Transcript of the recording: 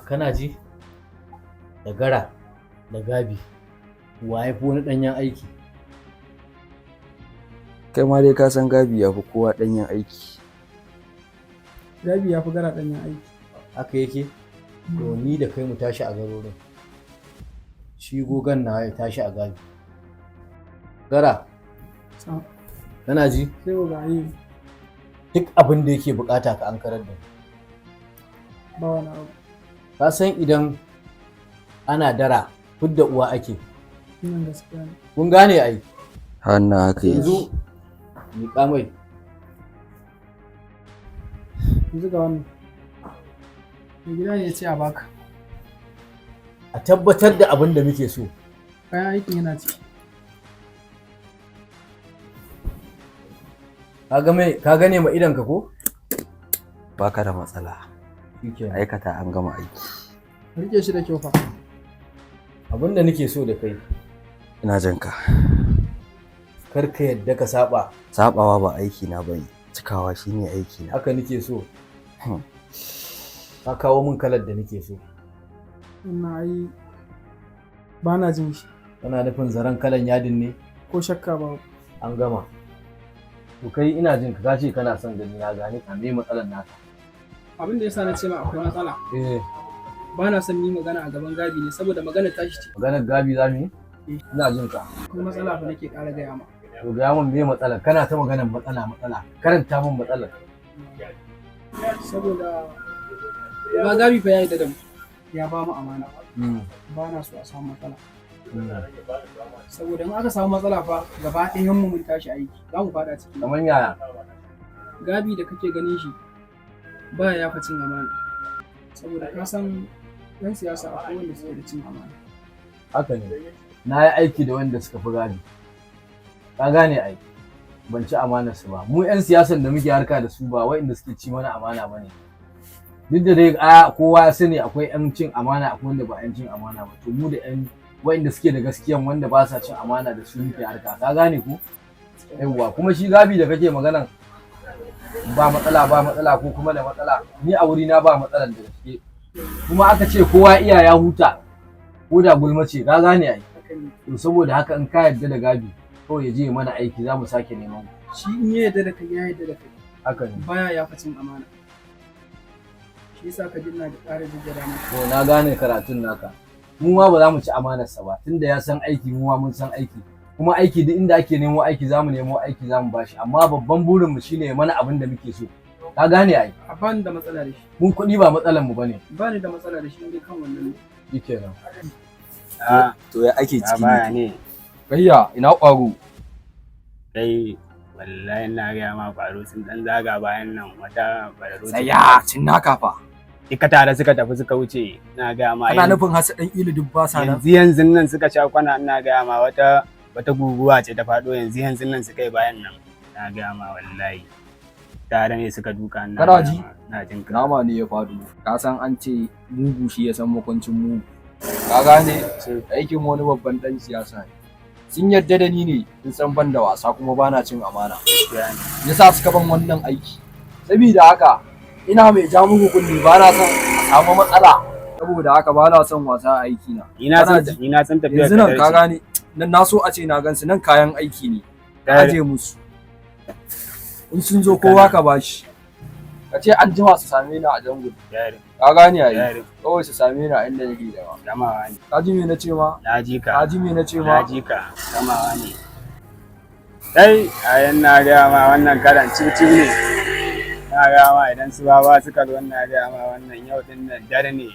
Kana ji? Da Gara da Gabi, wa ya fi wani ɗanyen aiki? Kai ma dai ka san Gabi ya fi kowa ɗanyen aiki. Gabi ya fi Gara ɗanyen aiki. Haka yake? To, ni da kai mu tashi a garorin. Shi gogan na ya tashi a Gabi. Gara, kana ji? Sai ga yi. Duk abin da yake bukata ka ankarar da ni. Ba wani abu. Ka san idan ana dara, fidda uwa ake. Wannan gaskiya ne. Kun gane ai? Hannu haka yake. Yanzu miƙa mai. Yanzu ga wannan. Mai gida ne ya ce a baka. A tabbatar da abin da muke so. Kayan aikin yana ciki. Ka ga mai, ka gane ma idonka ko? Baka da matsala. Shikenan. Aikata an gama aiki. Rike shi da kyau fa. Abin da nake so da kai, Ina jin ka. kar ka yadda ka saba. Sabawa ba aiki na bane. Cikawa shine aiki na. Haka nake so. Ka kawo min kalar da nake so. Wannan ai ba na jin shi. Kana nufin zaren kalan yadin ne? Ko shakka ba. An gama. To, kai ina jin ka ce kana son gani na gane ka, me matsalar naka? Abin da yasa na ce ma akwai matsala. Eh. Ba na son yi magana a gaban Gabi ne saboda magana tashi ce. Maganar Gabi za mu yi? Eh. Ina jin ka. Akwai matsala fa nake ƙara gaya ma. To, gaya min me matsalar. Kana ta maganar matsala matsala. Karanta min matsalar. Saboda ba Gabi fa ya yarda da mu. Ya ba mu amana. Ba na so a samu matsala. Saboda in aka samu matsala fa, gaba ɗayan mu mun tashi aiki. Za mu faɗa ciki. Kamar yaya? Gabi da kake ganin shi baya yafa cin amana. Saboda ka san 'yan siyasa akwai wanda suke da cin amana. Haka ne. Na yi aiki da wanda suka fi Gabi. Ka gane ai? Ban ci amanar su ba. Mu 'yan siyasan da muke harka da su ba waɗanda suke ci mana amana ba ne. Duk da dai a kowa ya sani akwai 'yan cin amana, akwai wanda ba 'yan cin amana ba. To, mu da 'yan waɗanda suke da gaskiyan, wanda ba sa cin amana, da su muke harka. Ka gane ko? Yawwa, kuma shi Gabi da kake maganan ba matsala ba matsala ko kuma da matsala, ni a wuri na ba matsalar da gaske. Kuma aka ce kowa iya ya huta ko da gulma ce, ka gane ai? Haka ne. To, saboda haka in ka yarda da Gabi, kawai ya je mana aiki, za mu sake neman ku. Shi in ya yarda da kai, ya yarda da kai. Haka ne. Baya yafa cin amana. Shi yasa ka ji ina da ƙara jaddada maka. To, na gane karatun naka. Mu ma ba za mu ci amanarsa ba tunda ya san aiki, mu ma mun san aiki. Kuma aiki, duk inda ake nemo aiki za mu nemo aiki, za mu bashi, amma babban burin mu shine ya mana abin da muke so. Ka gane ai? A bani da matsala da shi. Mun kuɗi ba matsalar mu bane. Bani da matsala da shi in dai kan wannan ne. Shikenan. Ah, To, ya ake ya ciki baya ne? ne. Gayya, ina ƙwaro? Kai, wallahi ina gaya ma, ƙwaro sun dan zaga bayan nan, wata bararo ce. Tsaya, cin naka fa. Duka tare suka tafi suka wuce, ina gaya ma. Kana nufin hasu ɗan ilu duk ba sa nan? Yanzu yanzu nan suka sha kwana, ina gaya ma, wata guguwa ce ta faɗo, yanzu yanzu nan suka yi bayan nan. Ina gaya ma, wallahi. Tare ne suka duka, ina Kana gaya ji? ma. Ina jin ka. Nama ne ya faɗo. Ka san an ce mugu shi ya san makwancin mugu. Ka gane? Aikin wani babban ɗan siyasa ne. Sun yarda da ni ne, sun san ban da wasa kuma bana cin amana. Gaskiya ne. Yasa suka ban wannan aiki. Sabida haka ina mai ja muku kunne, ba na son a samu matsala. Saboda haka ba na son wasa a aiki na. Ni na Kana san ji? Ni na san tafiyar Yanzu nan ka ka. gane, nan na so a ce na gansu nan, kayan aiki ne. Ka aje musu. In sun zo, kowa ka bashi. Ka ce an jima su same ni a jango. Yare, Ka gane ai? yare, Kawai su same ni a inda nake zama. Gamawa ne. Ka ji me na ce ma? Na ji ka. Ka ji me na ce ma? Na ji ka. Gamawa ne. Kai, ayan na gaya ma, wannan karan cip ne. Na gaya ma, idan su baba suka zo, na gaya ma, wannan yau din nan dare ne.